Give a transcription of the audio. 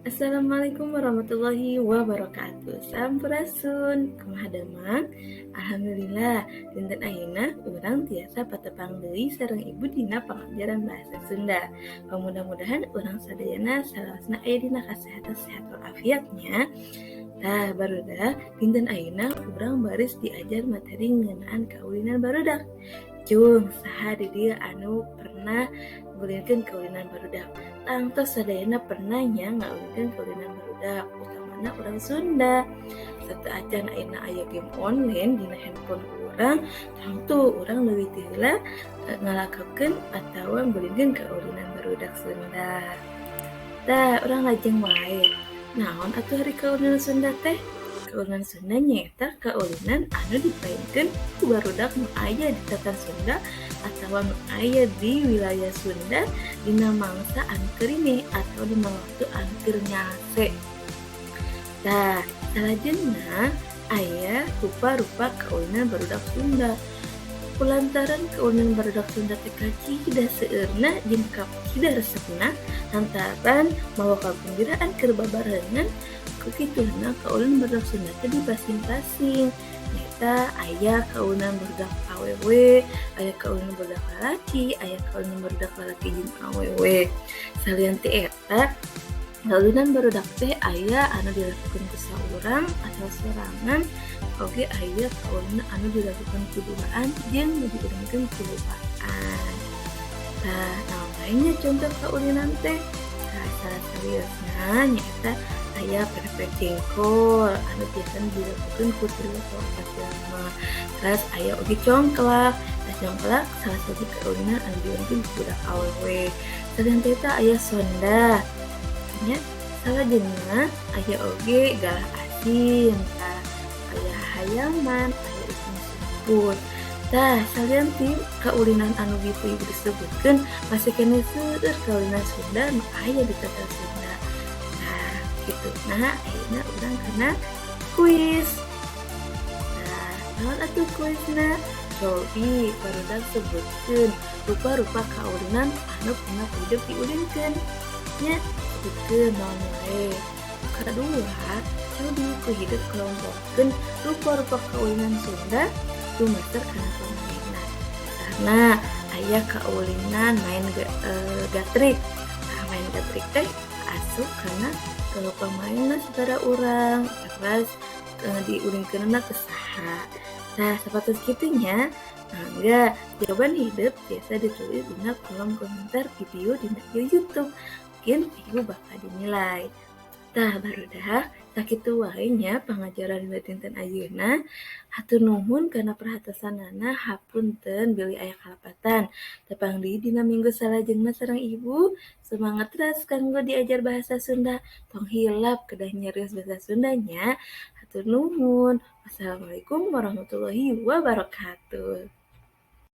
Assalamualaikum warahmatullahi wabarakatuh. Sampurasun. Kumaha damang? Alhamdulillah, dinten ayeuna urang tiasa patepang deui sareng Ibu dina pangajaran bahasa Sunda. Mudah-mudahan urang sadayana salawasna aya dina kasehatan sehat walafiat nya. Tah, barudak, dinten ayeuna urang baris diajar materi ngeunaan kaulinan barudak. Cung, saha di dieu anu pernah ngulinkeun kaulinan barudak? Tangtos sadayana pernah nya ngaulinkeun kaulinan barudak, utamana urang Sunda. Sateuacan ayeuna aya game online dina handphone urang, tangtu urang leuwih ti heula ngalakokeun atawa ngulinkeun kaulinan barudak Sunda. Tah, urang lajeng wae. Naon atuh ari kaulinan Sunda teh? Kaulinan Sunda nyaeta kaulinan anu dipaenkeun ku barudak nu aya di Tatar Sunda atawa nu aya di wilayah Sunda dina mangsa anu keur atawa dina waktu anu keur nyalse. Tah, salajengna aya rupa-rupa kaulinan barudak Sunda. Kulantaran kaulinan barudak Sunda teh kacida seueurna jeung kacida resepna lantaran mawa kagumbiraan keur babarengan, kukituna kaulinan barudak Sunda teh dipasing-pasing, nyaeta aya kaulinan barudak awewe, aya kaulinan barudak lalaki, aya kaulinan barudak lalaki jeung awewe. Salian ti eta, kaulinan barudak teh aya anu dilakukeun ku saurang atawa sorangan, oge aya kaulinan anu dilakukeun ku duaan jeung nu diulinkeun ku lobaan. Tah, naon wae nya contoh kaulinan teh? Tah, salah sawiosna nyaeta aya pepet jengkol anu biasa dilakukeun ku tilu atawa opat jalma. Terus aya oge congklak. Nah, congklak salah sahiji kaulinan anu diulinkeun ku budak awewe. Salian ti eta aya sonda nya, salajengna aya oge galah asin, tah, aya hayaman, aya ujung sumput. Tah, salian ti kaulinan anu ku Ibu disebutkeun, masih keneh seueur kaulinan Sunda nu aya di Tatar Sunda. Tah, kitu. Nah, ayeuna urang kana kuis. Tah, naon atuh kuisna? Cobi barudak sebutkeun rupa-rupa kaulinan anu pernah ku hidep diulinkeun. Nya, sebutkeun naon wae. Kadua, cobi ku hidep kelompokeun rupa-rupa kaulinan Sunda dumasar kana pamainan. Misalna aya kaulinan main gatrik. Nah, main gatrik teh asup kana pamainna sabaraha urang, terus diulinkeunna ku saha. Nah, sapertos kitu nya. Mangga jawaban hidep biasa ditulis dina kolom komentar video dina YouTube. Mungkin Ibu bakal dinilai. Tah, barudak, sakitu wae nya pangajaran dina dinten ayeuna. Hatur nuhun kana perhatosanana, hapunten bilih aya kalepatan. Tepang deui dina minggu salajengna sareng Ibu. Semangat terus kanggo diajar bahasa Sunda. Tong hilap kedah nyarios bahasa Sunda nya. Hatur nuhun. Wassalamualaikum warahmatullahi wabarakatuh.